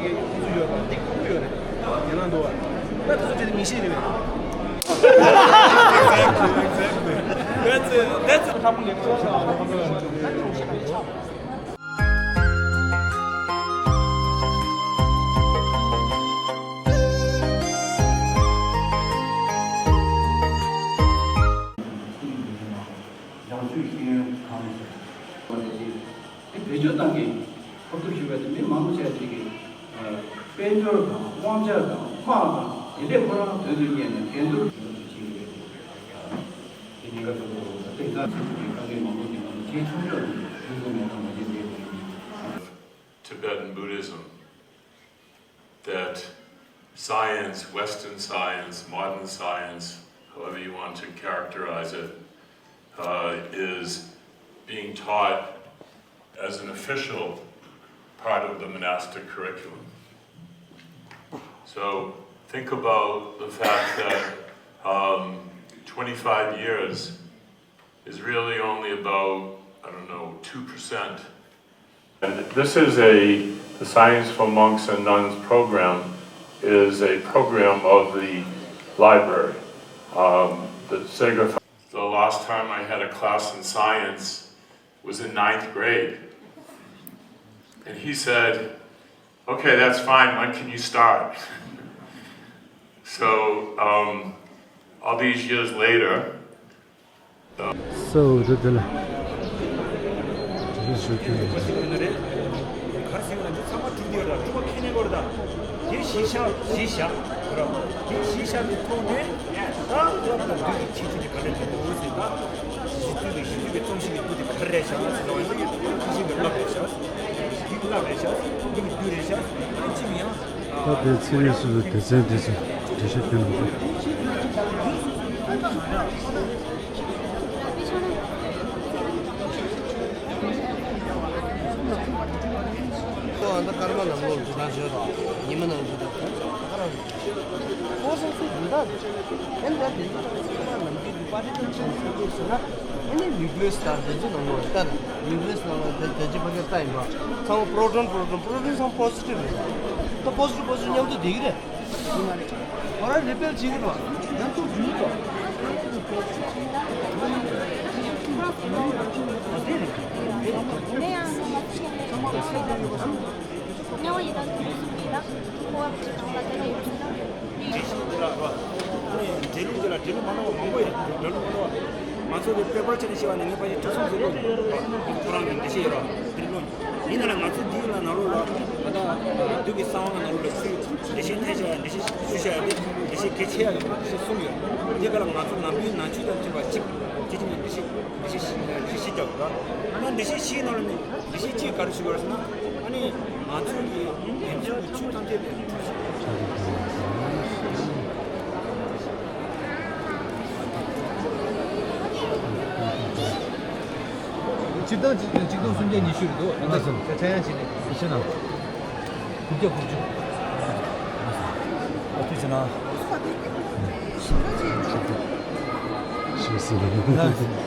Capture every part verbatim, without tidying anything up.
ཡོད་པ་ཏིག་ཏུ་ཡོད་རེད། ཉེ་ལམ་འདུག་བ། ད་དེ་ཚོ་བྱས་ཏེ་མི་ཤེས་རེད། That's it, that's it. That's it. རང་ཚོའི་ཤེས་ཡོན་གང་ཡོད་པ་ནས་ཅིག་དེ་བེད་སྤྱོད་གཏང་གི་ཧོབ་ཏེ་བཞུགས་པའི་དེ་མི་མང་པོ་ཞིག་ཅིག་གིས་དཔལ་འབྱོར་དང་དབང་ཆ་དང་དམག་དང་དེ་འདྲས་ཁོ་རང་དོན་དུ་གཉེར་ནས་འགྲན་བསྡུར་བྱེད་ཀྱི་རེད། དེ་ཉེན་ཁ་ཐུག་འགྲོ་དེ་ད་ཚིག་གི་གཏང་གི་མང་པོ་ཞིག་མང་པོ་བྱེད་ཆོག་ཆོག་དེ་ཚོ་ནས་ད་མ་བྱེད་དེ། Tibetan Buddhism, that science, Western science, modern science, however you want to characterize it, uh, is being taught as an official part of the monastic curriculum. So think about the fact that um, twenty-five years is really only about, I don't know, two percent. And this is a, the Science for Monks and Nuns program is a program of the library. Um, the Sangha, the last time I had a class in science was in ninth grade. And he said, "Okay, that's fine. When can you start?" So, um, all these years later, So, the, the, this is okay. ག་རེ་ཟེར་ན་འདི་ཚང་མ་གྲུབ་བསྡད་ཡོད་ལ་གྲུབ་པ་མཁྱེན་ནས་གོ་ར་ད། དེ་གཞི་བཞག་གཞི་བཞག་ར། དེ་གཞི་བཞག་པའི་ཐོག་ནས་ད་བསླབ་དང་འདུས་ཀྱི་ཁྱད་ཆོས་དེ་ག་རེ་འདུག་ཟེར་ད། གཞི་བཅུ་པའི་གཞི་བཅུ་པའི་རྩོམ་གཞི་གི་སྐུ་དེ་ག་རེ་རེད་བཞག་ཟེར་བ་ཡིན་ན་ཁ་ཤས་ཀྱི་བསླབ་རེད་བཞག་འདི་གི་བསླབ་རེད་བཞག་འདི་གི་བསྡུས་རེད་བཞག་ཨ་ནི་ཅི་མི་ཡང་། ད་ལྟའི་ཚན་རིག་སོ་སོའི་སྡེ་ཚན་དེ་ཚོས་འགྲེལ་བཤད་སྟོན་དགོས། ཁོ་ཨ་ད་ཀརྨ་ནང་ལོགས་འདི་ལྟར་བརྗོད་དོ། ཉི་མ་ནང་འདི་ལྟར་ད་ག་རང་། ཁོ་སོང་སོང་འདི་ལྟར། ཨེ་འདྲ་དེ་ཚོ་ཀརྨ་ནང་གི་འདི་པར་དེ་ཚོ་ཚོ་ཟེར་ན། ཨ་ནི་nucleus དང་དེ་ཚོ་ནང་ལོགས་ལྟར་nucleus ནང་ལོགས་དེ་དེ་ཅི་ཕ་གི་ལྟ་ཡིན་པ། ཚང་མ་proton proton proton ཚང་positive རེད། ད་positive positive མཉམ་དུ་བསྡད་ཀྱི་རེད། ཁོ་རང་repel བྱེད་ཀྱི་རེད་པ། མཉམ་དུ་འགྲུལ་ཏོ། དེ་རེད། དེ་རེད། དེ་ཡང་དམིགས་བསལ་གྱི་དམིགས་བསལ་གྱི་དམིགས་བསལ་གྱི་དམིགས་བསལ་གྱི་དམིགས་བསལ་གྱི་འབྲེལ་ལུགས་འདི་ལ་རོ། ཨ་ནི་འབྲེལ་ལུགས་འདི་ལ་འབྲེལ་ལུགས་མ་འདྲ་བ་མང་པོ་ཡོད། འབྲེལ་ལུགས་མ་འདྲ་བ། ང་ཚོ་གི་པེ་པར་བྱས་ནས་བཤད་པ་ནི་ངས་ཕལ་ཆེར་ཁྲི་སུམ་ཅུ་ཀློག་ཡོད། ཁོ་རང་གི་འགྲེལ་བཤད་ཡོད་རོ། འདིར་ཀློག་ཡིན་ན་ང་ཚོ་འདིའི་ནང་ལོགས་ལ་ད་ལྟ་བདུད་ཀྱི་གསང་བ་ནང་ལོགས་ལ་ཚུར་འགྲེལ་བཤད་ཐལ་ཆེ་བ་འགྲེལ་བཤད་ཤུགས་ཆེ་བ་དེ་འགྲེལ་བཤད་གལ་ཆེ་ཡ་ཡོད་འགྲེལ་བཤད་གསུམ་ཡོད། འདི་ག་ལ་ང་ཚོ་ནང་པའི་ནང་ཆོས་དང་མཐུན་པ་གཅིག་དེ་གཅིག་ནས་འགྲེལ་བཤད་འགྲེལ་བཤད་འགྲེལ་བཤད་བཤད་རྒྱག་དགོས་ར། ཨ་ནི་འགྲེལ་བཤད་བཞིའི་ནང་ལ་ནི། དེ་བཞིན་གཅིག་ག་རེ་ཞུ་དགོས་ཟེར་ན། ཨ་ནི་ང་ཚོ་གི་བོད་ཀྱི་ཆོས་ཐམས་ཅད་པའི་གྲུབ་ཆོས། སྤྱིར་བཏང་གཅིག་དང་གཅིག་སྟོང་སུམ་བརྒྱ་ཉི་ཤུ་རེད་འདུག་ང་ཚོ་ཆ་ཡང་བྱས་ནས་ཉི་ཤུ་ནང་། དགུ་བརྒྱ་དགུ་བཅུ། ཨ་ཐུགས་རྗེ་གནང་། ཞེས་ཟེར་ནས།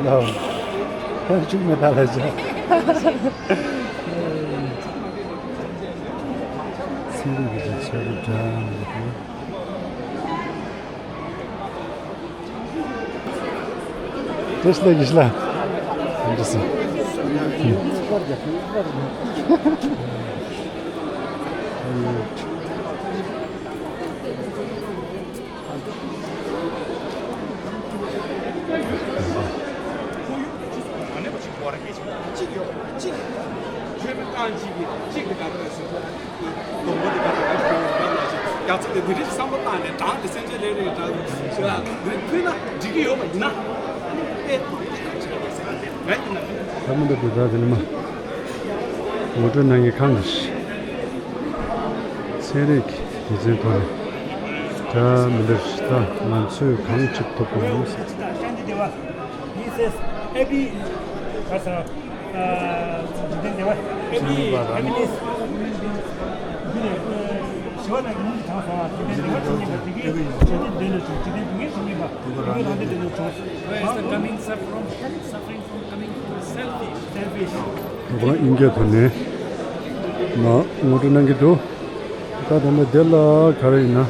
ལའོ། ཁོང་བཅུག་མེད་ད་ལ་བྱ། ཚན་རིག་གི་ཆ་རུ་འདྲ་མི་འདུག་དེ་སླེ་གི་སླེ། འདི་སི། གཅིག་ཡོད་གཅིག་ཆོས་མི་རྐང་གཅིག་གིས་གཅིག་གི་ག་རེ་ཟེར་ན། སྡོང་པོ་དེ་ག་རེ་ཟེར་ན་ཞིག་རྒྱ་མཚོ་དེ་འདི་རིགས་བསམ་བློ་བཏང་ནས་གྲངས་དེ་སེམས་ཅན་རེ་རེ་གྲངས་དེ་ཕུལ་ན་འགྲིག་གི་ཡོད་པ་ཡིན་ན། ཨ་ནི་དཔེ་ཐོག་ནས་གང་ཆེ་བ་ཟེར་ན་དེ་ང་ཡིན་ན། ད་མི་འདུག་དེ་ད་དེ་ནི་མ། ངོ་སྤྲོད་གནང་མཁན་གང་རེད། ཚན་རིག་སྡེ་ཚན་ཐོག་ནས་ད་མི་འདུག་ད་ང་ཚོས་གང་བྱེད་ཐུབ་ཀྱི་མིན་ཟེར། He says, Abby, that's a, uh, འཇིག་རྟེན་བདེ་བ། Happy, happiness. Where is the coming suffering, suffering from coming to selfish? ཁོ་རང་དབྱིན་སྐད་ཐོག་ནས་མ་ངོ་སྤྲོད་གནང་གི་འདུག་ད་ད་ནི་དེ་ལ་ག་རེ་ཡིན་ན།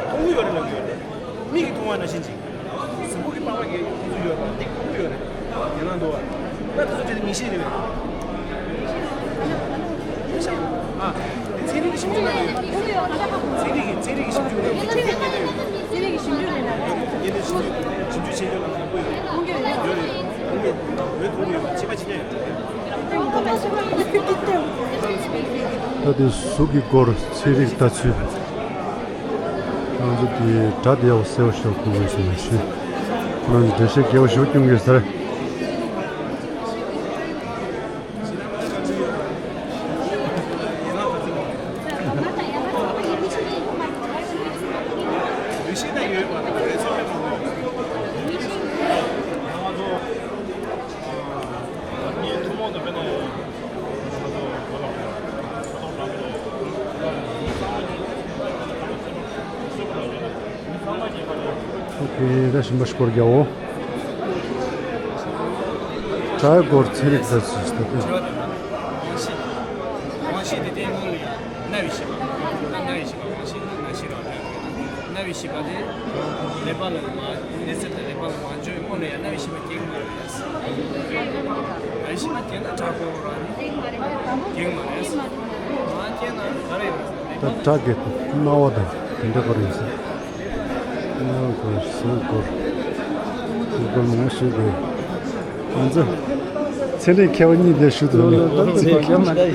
མཐོང་གི་ཡོད་རེད་ལབ་ཀྱི་ཡོད་རེད། མིག་གིས་མཐོང་བ་ནང་བཞིན་ཅིག་གཟུགས་པོ་གི་པགས་པ་གི་ཁོང་ཚོ་ཡོད་པ་འདི་ཁོང་ཚོ་ཡོད་རེད། ཉན་ན་འདུག་བ། ད་དེ་ཚོ་བྱས་ཏེ་མིག་ཤེས་རེད། ཨ། དེ་ཚན་རིག་གི་ཞིབ་འཇུག་ལ་ཡོད། ཚན་རིག་གི་ཚན་རིག་གི་ཞིབ་འཇུག་ལ་ཡོད། ཚན་རིག་གི་ཞིབ་འཇུག་ལ་ཡོད། ཡིན་ནའི་ཞིབ་འཇུག་ཞིབ་འཇུག་བྱེད་ཡོད་ལ་ཡོད་ཡོད་ཡོད་མཐོང་གི་ཡོད། ཕྱི་པ་ཕྱི་ནས་ཡོད། ད་དེ་གཟུགས་ཀྱི་སྐོར་ཚན་རིག་ལྟ་ཚུལ། ང་ཚོ་དེ་སྒྲ་དེ་ཡག་པོ་གསལ་པོ་ཞིག་གོ་དགོས་སོང་ཞེས། ཁོ་རང་གི་འགྲེལ་བཤད་རྒྱས་པོ་ཞིག་སྐྱོན་གྱི་ཟེར། ཨོ་ཁེ། ད་ཞིམ་པ་ཞིག་སྐོར་རྒྱག་འོ། སྒྲ་སྐོར་ཚན་རིག་ལྟ་ཚུལ་ཞིག་ད་དེ། རྣ་བའི་ཤེས་པ། རྣ་བའི་ཤེས་པ་རང་བཞིན་རྣ་ཤེས་རང་བཞིན། རྣ་བའི་ཤེས་པ་དེ་ཀླད་པ་ལ་མ་གནས་ཚུལ་དེ་ཀླད་པ་ལ་མ་འཇོག་ཡོང་དངོས་ནས་ཡང་རྣ་བའི་ཤེས་པ་སྐྱེ་གི་མ་རེད། རྣ་བའི་ཤེས་པ་སྐྱེས་ན་སྒྲ་གོ་རང་སྐྱེ་གི་མ་རེད། མ་སྐྱེས་ན་ག་རེ་ཡོང་ཟེར་ན། ད་སྒྲ་གི་རྣ་བ་དང་དེ་འདྲ་ག་རེ་ཡིན་ཟེར། རྣ་བ་སྐོར་གཟུགས་སྐོར་སྐོར་མང་པོ་ཞིག་དགོས། ང་ཚོ་ཚན་རིག་མཁས་པ་གཉིས་དེ་ཞུ་ཐུབ་མེད། དེ་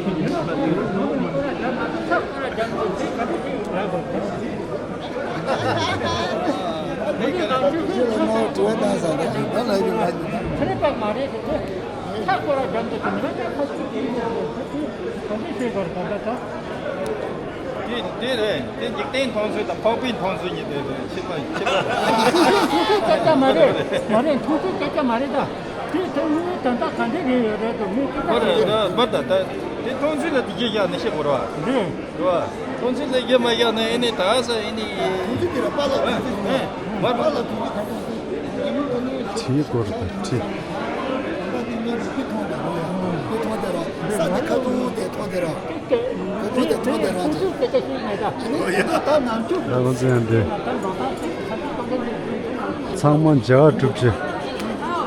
དེ་རེད། དེ་འཇིག་རྟེན་མཐོང་ཚུལ་དང་འཕགས་པའི་མཐོང་ཚུལ་གཉིས་དེ་རེད། ཤེས་པ་ཤེས་པ། མཐོང་ཚུལ་སྐད་ཆ་མ་རེད། མ་རེད། མཐོང་ཚུལ་སྐད་ཆ་མ་རེད་ད། དེ་དེ་དངོས་དོན་དག་ག་འདྲ་རེད་ཡོད་རེད་དོ། ངས་སྐད་ཆ་མ་རེད། ད་བར་ད་ད་དེ་མཐོང་ཚུལ་ལ་དེ་རྒྱས་བཞག་ན་ཤེས་དགོས་རེད་བ། རེད། རེད་བ། མཐོང་ཚུལ་ལ་རྒྱས་མ་བཞག་ན་ཨེ་ནི་ད་ས་ཨེ་ནི། མཐོང་ཚུལ་དེ་ར་པཱ་ལགས་མཐོང་ཚུལ་ཞིག་རེད། པཱ་ལགས་མཐོང་ཚུལ་ག་འདྲ་ཞིག་རེད། དེའི་སྐོར་དང་འཁྲིད། ད་དེ་ནི་དེ་མཐོང་དེ་རོ་ཡ། དེ་མཐོང་དེ་རོ། ས་དེ་ཁ་ཐུག་དེ་མཐོང་དེ་རོ། ཁ་ཐུག་དེ་མཐོང་དེ་རོ། ད་ང་ཚོ་ཡང་དེ་ཚང་མ་མཇལ་ཁ་གྲུབ་རྗེས་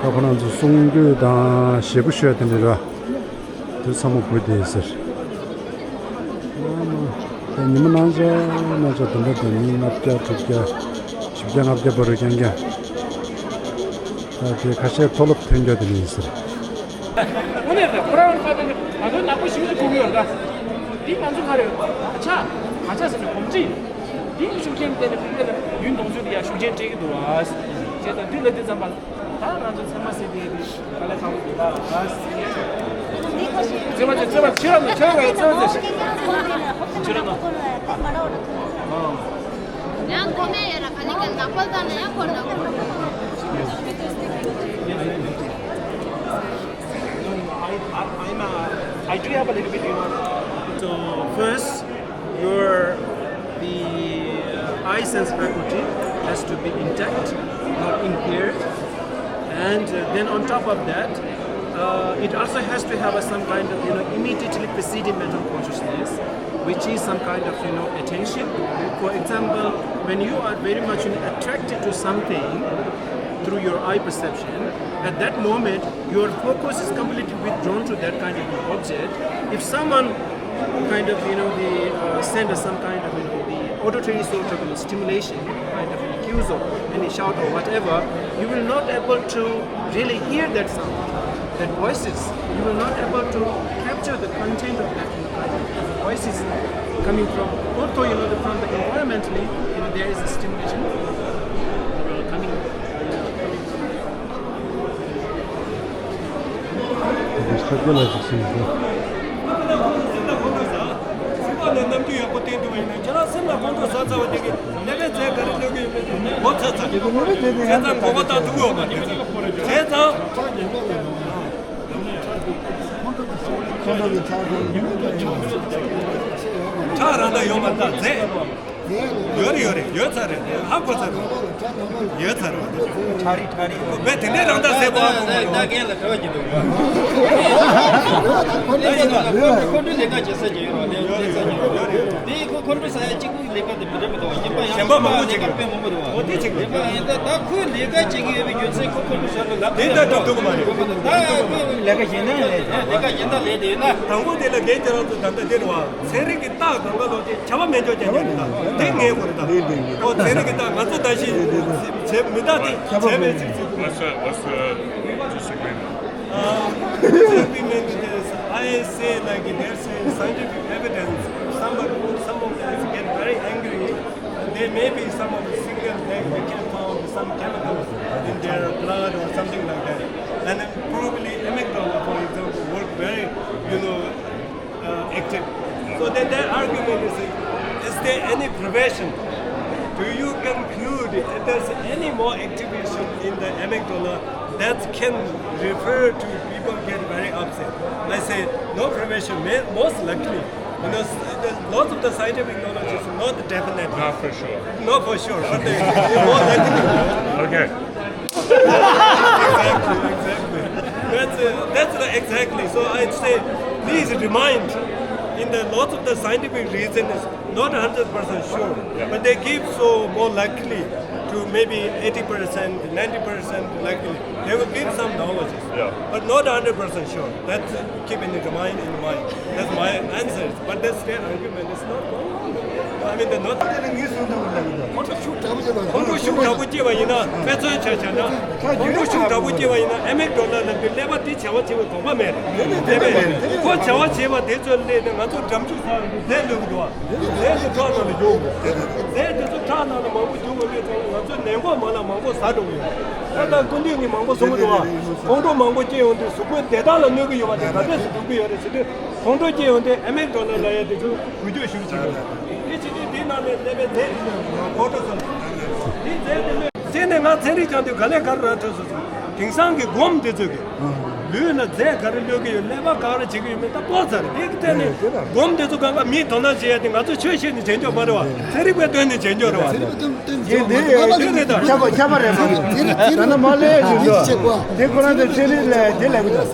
ད་ཁོ་རང་ཚོ་གསུང་སྐྱོད་དང་ཞེ་པོ་ཤོད་དེ་འདྲ་ར། དེ་ཚང་མ་དགོས་དེ་ཟེར། ད་ཉི་མ་གནངས་ཚེ་གནངས་ཚེ་དེ་འདྲ་དེ་མི་ལྔ་བརྒྱ་དྲུག་བརྒྱ་བཞི་བརྒྱ་ལྔ་བརྒྱ་བར་རུ་རྐྱང་རྐྱང་། ད་དེ་ཁ་ཤས་མཐོ་སློབ་ཐོན་རྒྱུ་དེ་ནས་ཡིན་ཟེར། དངོས་གནས་རེད། ཁོ་རང་ཁ་དེ་ང་ཚོ་ནག་པོ་ཞིག་ཏུ་གོ་གི་ཡོད་ལ། འདི་ང་ཚོ་ག་རེ་ག་ཆ་ག་ཆ་ཟེར་ནས་གོམས་འདྲིས། འདི་ཤུགས་རྐྱེན་བརྟེན་ནས་ཕུགས་ལ་ཡུན་གཏོང་ཚུལ་དེ་ཡང་ཤུགས་རྐྱེན་སྤྲད་ཀྱི་འདུག་ཨ། བྱས་ཙང་དུས་ལ་དུས་ཙམ་པ། ད་ང་ཚོ་ཚད་མ་ཟེར་དེ་དེ་དཀའ་ལས་ཁག་པོ་འདུག་ད། ཚད་མ་ཚད་མ་ཚད་མ་ཁྱེད་རང་ཚོ་ཁྱེད་རང་ཚོ་ཚད་མ་ཚད་ཁྱེད་རང་ཚོ། ཡང་དགོས་མེད་ཡོད་ལ་ག་ལེ་ག་ལེ་ནག་པོ་ལྟ་ན་ཡང་ཁོ་ནག་པོ། I, I, I'm, uh, I do have a little bit, you know. So first, your, the, uh, eye sense faculty has to be intact, not impaired. And, uh, then on top of that, uh, it also has to have a, some kind of, you know, immediately preceding mental consciousness, which is some kind of, you know, attention. For example, when you are very much, you know, attracted to something through your eye perception, at that moment, your focus is completely withdrawn to that kind of an object. If someone kind of, you know, the, uh, send us some kind of, you know, the auditory sort of, you know, stimulation, kind of an accuse or any shout or whatever, you will not able to really hear that sound, that voices. You will not able to capture the content of that, you know, kind of voices coming from, although, you know, the, from the environmentally, you know, there is a stimulation, uh, coming. ས་སྐྱ་ལ་ཅིག་སེམས་ཤོག་ཚིག་པ་ལ་རྣམ་འགྱུར་ཡག་པོ་བསྟན་ཐུབ་པ་ཡིན་ན། ཁྱེད་རང་སེམས་ལ་ཁོང་ཁྲོ་ཟ་ཚར་བ་དེ་གིས་ནད་པའི་རྫས་ག་རེ་གནོད་ཀྱི་ཡོད་མེད་དེ་ངོ་ཚ་ཚ་གི་ངོ་བོ་ད་འདུག་ཡོད་མ་རེད། བྱས་ཙང་། ཁྲག་རང་ད་ཡོད་མ་རེད། ད་རྫས་ཡོད་རེད། ཡོད་རེད། ཡོད་ཚར་རེད། ཧ་གོ་ཚར་རེད། ཡོད་ཚར་རེད། ཁྲག་རེད། ཁྲག་རེད། བས་དེ་འདྲའི་རང་ད་ཟེར་བ། ད་རྒན་ལ་གྲོས་ཀྱི་འདུག་ཁོ་འདྲ་ལས་ཀ་བྱེད་ས་ཅིག་ཡོད་རེད། ལས་ཀ་བྱེད་ས་ཅིག་ཡོད་རེད། དེ་ཁོ་ཁོ་འདྲ་ས་ཡ་གཅིག་པུ་ལས་ཀ་དེ་མི་འགྲིག་པ་འདུག་གཞན་པ་ཡང་གཞན་པ་མང་པོ་ལས་ཀ་དཔེ་མང་པོ་འདུག་འོ་དེ་ཅིག་རེད་པ། ཡིན་ད་ད་ཁོས་ལས་ཀ་བྱེད་ཀྱི་ཡོད་པའི་རྒྱུ་མཚན་ཁོ་ཁོ་ཚོའི་ཞོར་དུ་ལབ་དེ་ལྟ་གྲུབ་འདུག་མ་རེད། ད་ཁོས་ལས་ཀ་གཞན་དག་ལས་ལས་ཀ་གཞན་དག་ལས་དེ་ཡིན་ན། དང་པོ་དེ་ལ་རྒན་ཁྱེད་རང་ཚོ་ད་ལྟ་དེ་རེད་བ། ཚན་རིག་གི་རྟགས་གང་ག་ལོག་དེ་བྱ་བ་མེད་འཇོག་རྒྱག་རྒྱག་རེད། ད་དེ་ངས་གོ་རེད། ད་ཨོ་ཚན་རིག་གི་རྟགས་ང་ཚོ་ད་ཞིག་བྱེད་མི་རྟག་དེ་བྱས་པའི་ཚིག་ཚིག What's the, what's the disagreement? Uh, disagreement is, I say like there's a scientific evidence. Somebody, some of them get very angry. There may be some of the signals that we can found some chemicals in their blood or something like that. And then probably amygdala, for example, work very, you know, uh, active. So then their argument is, is there any prevention? Do you conclude if there's any more activation in the amygdala that can refer to people get very upset? I say, no prevention, may, most likely. You know, s- the, lots of the scientific knowledge is not definite. Not for sure. Not for sure, but they, they more likely. Okay. Exactly, exactly. That's, uh, that's the, exactly. So I'd say, please remind, in the lots of the scientific reason is not hundred percent sure, yeah, but they give so more likely to maybe eighty percent, ninety percent likely. They will give some knowledge, yeah, but not hundred percent sure. That's, uh, keep in the mind, in mind. That's my answer. But that's their argument. It's not wrong. I mean, they're not. ཁོང་ཁྲོ་ཤུགས་དྲག་པོ་སྐྱེས་པ་ཡིན་ན། དཔེ་མཚོན་ཆ་བཞག་ན། ཁོང་ཁྲོ་ཤུགས་དྲག་པོ་སྐྱེས་པ་ཡིན་ན་ཨེ་མིག་ཌོ་ལ་ལབ་དུས་ཀླད་པ་དེ་བྱ་བ་བྱེད་པའི་དོགས་པ་མེད་རེད། དེ་བས་ཁོ་བྱ་བ་བྱེད་པ་དེ་ཚོ་སླེབས་ནས་ང་ཚོ་འགྲམ་ཆུ་ཟ་རྒྱུ་རྫས་སླེབས་ཀྱི་འདུག་བ། རྫས་དེ་ཁྲག་ནང་ལ་འཇུག་དགོས། རྫས་དེ་ཚོ་ཁྲག་ནང་ལ་མང་པོ་འཇུག་དགོས་པའི་ཐོག་ལ་ང་ཚོ་ནད་འགོག་མ་ལག་མང་པོ་ཟ་འགྲོ་གི་ཡོད། ད་ལྟ་སྐུ་མདུན་གྱིས་མང་པོ་གསུང་གི་འདུག་བ། ཁོང་ཁྲོ་མང་པོ་སྐྱེ་ཡོང་དུས་གཟུགས་པོའི་བདེ་ཐང་ལ་གནོད་ཀྱི་ཡོད་པ་དེ་ག་འདྲས་སུ་འགྲུབ་ཀྱི་ཡོད་རེད་ཟེར་དུས། ཁོང་ཁྲོ་སྐྱེ་ཡོང་དུས་ཨེ་མིག་ཌོ་ལ་ལབ་ཡ་དེ་ཚོ་འགུལ་སྐྱོད་ཞུ་བྱེད་དགོས། དེ་བྱེད་དུས་དེ་ནང་ནས་སླེབས་པའི་རྫས་དེ་ཚོ་ཁོང་ཁྲོ་ཚོ་དེ་རྫས་དེ་ལོས་བྱས་ནས་ང་ཚན་རིག་སྦྱང་དུས་ག་ལས་ག་རུ་ར་ཐོས་སོ་སོ། དེང་སང་གི་སྒོམ་དེ་ཚོས་གི་ལུས་ལ་རྫས་ག་རེ་གློད་ཀྱི་ཡོད། ཀླད་པ་ག་རེ་བྱེད་ཀྱི་ཡོད་མེད་ད་སྤོ་ཚར། དེ་གི་སྟེང་ནས་སྒོམ་དེ་ཚོ་གང་ག་མིས་དོ་སྣང་བྱེད་ཡ་དེ་ང་ཚོ་ཆོས་བཤད་ནས་བྱེད་འཇོག་མ་རེད་བ། ཚན་རིག་པའི་སྟེང་ནས་བྱེད་འཇོག་རེད་བ། དེ་རེད་ད། ཁྱབ་པ་ཁྱབ་པ་རེད་མ་གཏོགས་ད་ནི་མ་ལས་ཞུ་འདུག་དེ་ཁོ་རང་ཚོ་ཚན་རིག་ལ་དེ་ལབ་གི་འདུག་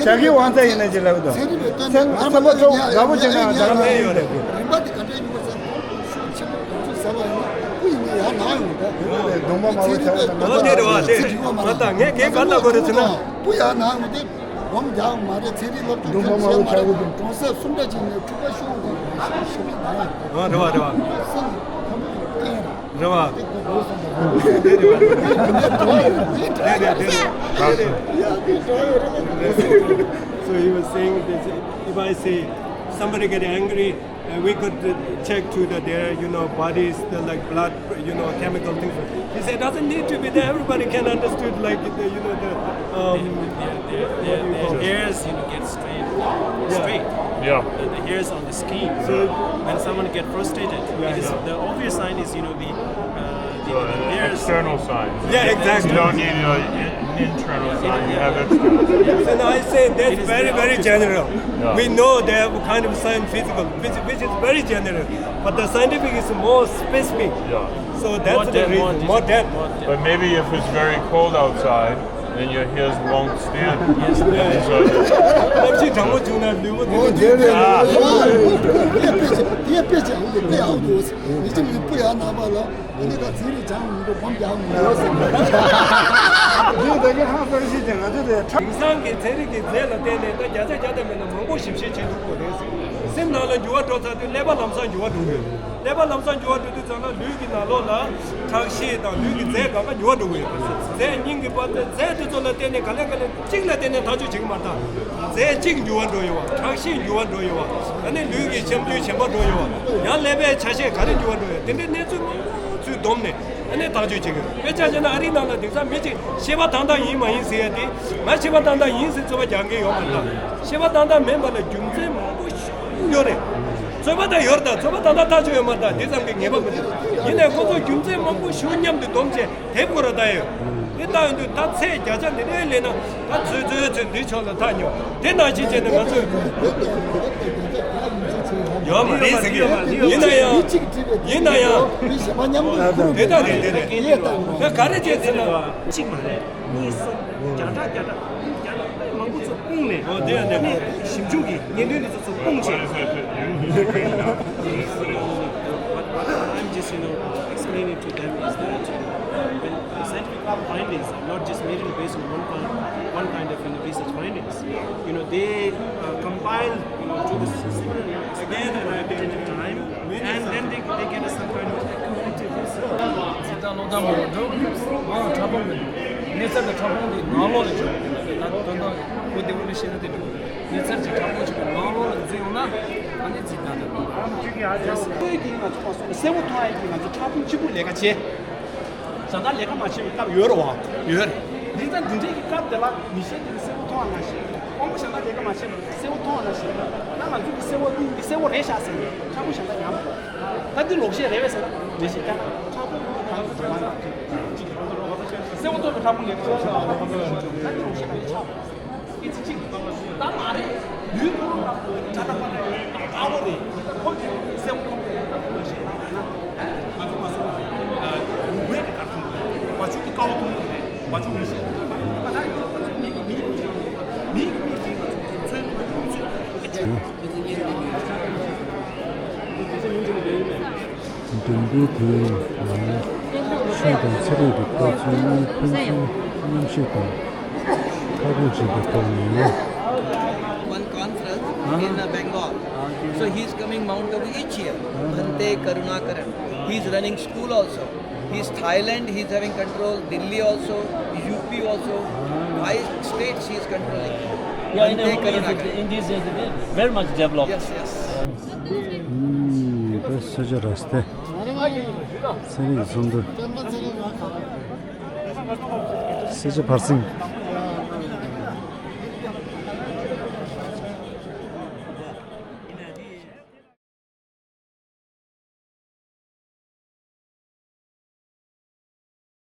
བྱ་དགའི་དབང་ཚད་ཡིན་ན་ཅི་ལབ་གི་འདུག་ཚན་རིག་པའི་སྟེང་ནས་ཚན་རིག་པ་ཚོ་དགའ་པོ་བྱས་ན་ད་ནི་མ་ལས་ཡོད་རེད། རིམ་པ་དེ་ག་འདྲ་ཡིན་པ་ཟེར་ན་ཁོང་ཚོ་ཤུགས་ཆེན་པོ་ཁོང་ཚོ་ཟ་བ་ཡིན་ན་སྤུ་ཡིན་ན་ཡར་ནང་ཡོང་ད། སྡོམ་པ་མ་ཚན་རིག་པའི་ཨོ་དེ་རེད་བ། དེ་མ་ད་ངས་གན་ག་ལ་གོ་རེད་ཟེར་ན། སྤུ་ཡར་ནང་ཡོང་དེ་སྒོམ་རྒྱག་མ་རེད། ཚན་རིག་སློབ་སྦྱོང་སྡོམ་པ་མ་ཚན་ཚར་གི་འདུག་གྲོང་གསེབ་སུམ་ར་ཅིག་ནས་འཁྲུག་པ་ཤོར་འདུག་ཤི་མི་ད་ཡིན། ཨ་རེད་བ་རེད་བ། སེམས་ཁམས་ཀྱི་རྟེན་རེད། རེད་བ། དེ་གོ་དགོས་བསམ་པ་རེད། དེ་རེད་བ། དེ་རེད་དེ་རེད། So he was saying this, if I say somebody get angry, uh, we could uh, check to the, their, you know, bodies, the like blood, you know, chemical things. He said doesn't need to be there. Everybody can understood like the, you know, the um, what do you call it? Hairs, you know, get straight, straight. Yeah. The, the hairs on the skin. So when someone get frustrated, yeah, it is, yeah, the obvious sign is, you know, the uh, the, so, uh, the hairs. External signs. Yeah, exactly. You don't need an internal sign. You have external. So now I say that's very, very general. Yeah. We know they have a kind of sign physical, which, which is very general. But the scientific is more specific. Yeah. So that's the reason. More depth. But maybe if it's very cold outside, then your hairs won't stand. Yes. ལྟ་བྱེད་གྲང་མོ་བྱུང་ན་ལུས་པོ་དེ་ཚོ་འདུས་ཏེ། དེ་དཔེ་ཆ་དེ་དཔེ་ཆ་འདི་དཔེ་ཨའོ་འདུག་མི་གཅིག་མི་སྤུ་ཡར་ནང་པ་ལ་ཨ་ནི་ད་ཚན་རིག་སྦྱང་མི་འདུག་སྒོམ་རྒྱག་མི་འདུག་ཟེར། འདི་ད་གིན་ཧང་སང་ཞིག་ཅིག་ང་ཚོ་དེ་ཁྲག་དེང་སང་གི་ཚན་རིག་གི་རྫས་ལ་བརྟེན་ནས་ད་བརྒྱ་ཆ་བརྒྱ་དང་མེད་ན་མང་པོ་ཞིབ་བཤེར་བྱེད་ཐུབ་དགོས་རེད་ཟེར། སེམས་ནང་ལ་འགྱུར་བ་འགྲོ་ཚར་དུས་ཀླད་པ་ལམ་སང་འགྱུར་བ་འགྲོ་གི་ཡོད། ཀླད་པ་ལམ་སང་འགྱུར་བ་འགྲོ་དུས་ཙམ་ལ་ལུས་ཀྱི་ནང་ལོགས་ལ་ཁྲག་ཤེད་དང་ལུས་ཀྱི་རྫས་གང་ག་འགྱུར་བ་འགྲོ་གི་ཡོད། རྫས་སྙིང་གི་པར་རྫས་དེ་ཚོ་ལ་བརྟེན་ནས་ག་ལེ་ག་ལེ་གཅིག་ལ་བརྟེན་ནས་ཐག་གཅོད་བྱེད་ཀྱི་མ་རེད། རྫས་གཅིག་འགྱུར་བ་འགྲོ་ཡོད་བ། ཁྲག་ཤེད་འགྱུར་བ་འགྲོ་ཡོད་བ། ཨ་ནི་ལུས་ཀྱི་ཤ་འདུས་གཞན་པ་འགྲོ་ཡོད་བ། ཡང་ཀླད་པའི་ཆ་ཤས་ག་རེ་འགྱུར་བ་འགྲོ་ཡོད། དེ་འདྲའི་གནས་ཚུལ་མང་པོ་ཚུར་བསྡོམས་ནས་ཨ་ནི་ཐག་གཅོད་བྱེད་ཀྱི་ཡོད། དཔེ་ཆ་བཞག་ན་ཨ་རིའི་ནང་ལ་དེང་སང་མི་གཅིག་ཤེས་པ་ཏག་ཏག་ཡིན་མ་ཡིན་ཟེར་ཡ་དེ། ང་ཤེས་པ་ཏག་ཏག་ཡིན་ཟེར་རྩོད་པ་རྒྱག་མཁན་ཡོད་མ་རེད་ད། ཤེས་པ་ཏག་ཏག་མིན་པ་ལ་རྒྱུ་མཚན་མང་པོ་ཞིག་ཡོད་རེད། རྩོད་པ་ད་ཡོད་རེད་ད། རྩོད་པ་ཏག་ཏག་ཐག་ཆོད་ཡོད་མ་རེད་ད། དེ་ཙམ་གྱི་ངེས་པ་མི་འདུག་ཡིན་ནའི་ཁོ་ཚོ་རྒྱུ་མཚན་མང་པོ་ཞིག་མཉམ་དུ་བསྡོམས་བྱས་དེབ་སྐོར་ལ་ལྟ་ཡོད། དེ་ལྟ་ཡོང་དུས་ད་ཚད་བརྒྱ་ཆ་འདི་འདྲའི་སླེབས་ན་ད་ཚོད་ཚོད་ཚོད་འདི་ཕྱོགས་ལ་ཐག་ཉོ། དེ་ནང་བཞིན་བྱས་ནས་ང་ཚོས་ཡོད་མ་རེད་ཟེར་གི་ཡོད། ཡིན་ན་ཡང་ཡིན་ན་ཡང་དེ་ལྟ་རེད། དེ་རེད། ད་ག་རེ་བྱས་ཟེར་ན། གཅིག་མ་རེད། གཉིས་གསུམ་བརྒྱ་ཕྲག་བརྒྱ་ཕྲག་བརྒྱ་ཕྲག་མང་པོ་ཚོ་སྤུངས་ནས། ཨོ་དེ་ཡང་དེ་ཞིབ་འཇུག་གི་སྙན་ཐོ་འདི་ཚོ་ཚོ་སྤུངས་བྱས། What, what I'm just, you know, explaining to them is that when the scientific findings are not just merely based on one kind, one kind of, you know, research findings. You know, they uh, compile, you know, to the similar again and again time, and then they, they get us some kind of accumulative result. འཛིན་སྟངས་སློབ་སྟངས་མང་པོ་འགྲོ། ང་ལ་ཕྲ་ཕུང་མི་འདུག་གནས་ཚད་དང་ཕྲ་ཕུང་གི་ནང་ལོགས་ལ་འཇོག་ད་དོན་དག་གོ་བདེ་བོ་ནས་བཤད་ན་དེ་འགྲོ། གནས་ཚད་ཀྱི་ཕྲ་ཕུང་གཅིག་པའི་ནང་ལོགས་ལ་འཛིན་ཡོང་ན་ཨ་ནི་འཛིན་སྟངས་དང་། ཁོས་ཀྱིས་ང་ཚོ་མ་སོང་ནས་གསལ་བོ་མཐོང་ཡ་གིས་ང་ཚོ་ཕྲ་ཕུང་གཅིག་པུ་ལས་ཀ་བྱེད། ད་ལྟ་ལས་ཀ་མ་བྱས་པའི་སྐབས་ཡོད་རེད་བ། ཡོད་རེད། འདི་ལྟ་འདི་འདྲས་ཀྱི་སྐབས་དེ་ལ་མི་ཤེས་དེ་གསལ་བོ་མཐོང་བ་ན་ཤེས། དབང་པོ་གཞན་དག་ལས་ཀ་མ་བྱས་པ་གསལ་བོ་མཐོང་བ་ན་ཤེས། ད་ང་ཚོ་གི་གསལ་བོ་འདི་འདི་གསལ་བོ་རེད་ཤག་ཟེར་ནས་ཕྲ་ཕུང་གཞན་དག་ཉམས་པ། ད་འདི་ལོག་ཤེས་རེད་བས་ཟེར་ན་མི་ཤེས། ཀྱང་ཕྲ་ཕུང་གང་ག་ཚོ་མ་ན་གསལ་བོ་མཐོང་བའི་ཕྲ་ཕུང་ལས་ཀ་བྱས་ཤག་ད་འདི་ལོག་ཤེས་རེད་ཤག་འགྲེམས་སྟོན་དེའི་ནང་ཆོས་དང་ཚན་རིག་གི་སྐོར་ཚོའི་གཉིས་ཕན་ཚུན་མཉམ་ཞུགས་དང་ཁ་སྐོང་བྱེད་པའི་ཐོག་ནས། One conference in uh, Bengal. So he's coming Mount Abu each year. Bhante Karunakaran. He's running school also. He's Thailand, he's having control. Delhi also, U P also. Five states he is controlling. Yeah, in, Bhante in, Karunakaran. In these days, it is very much developed. Yes, yes. ད་སེར་བྱེས་ར་སྟེ། ཚན་རིག་ཚོགས་འདུ། སེར་བྱེས་བར་གསེང་།